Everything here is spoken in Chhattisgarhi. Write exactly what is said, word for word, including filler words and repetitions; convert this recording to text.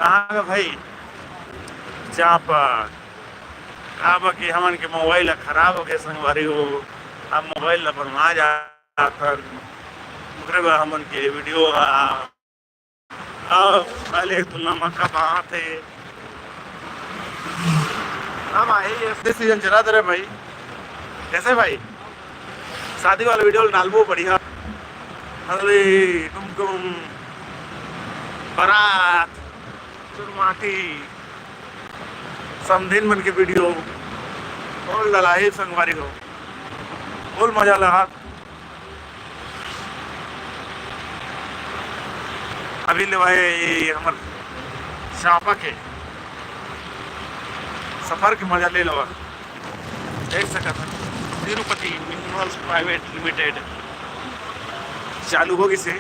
कहाँ गा भाई? चापा। काबर कि हमन के मोबाइल ह खराब हो गए संगवारी हो, अब मोबाइल ला बनवा जाथन। ओकरे बर हमन के वीडियो ह, अब पहले तुलना म का बात है। हाँ भाई, ये सीजन चला दे रहे भाई। कैसे भाई? शादी वाला वीडियो डालबो बढ़िया। हल्दी, कुमकुम, बारात, चुरमाटी, समधिन मन के वीडियो, बोल डलाही संगवारी हो, बोल मजा लगा। अभी ले भाई, ये हमर चापा के सफर के मजा ले लो। देख सकत हन, तिरुपति मिनरल्स प्राइवेट लिमिटेड चालू हो गिस हे।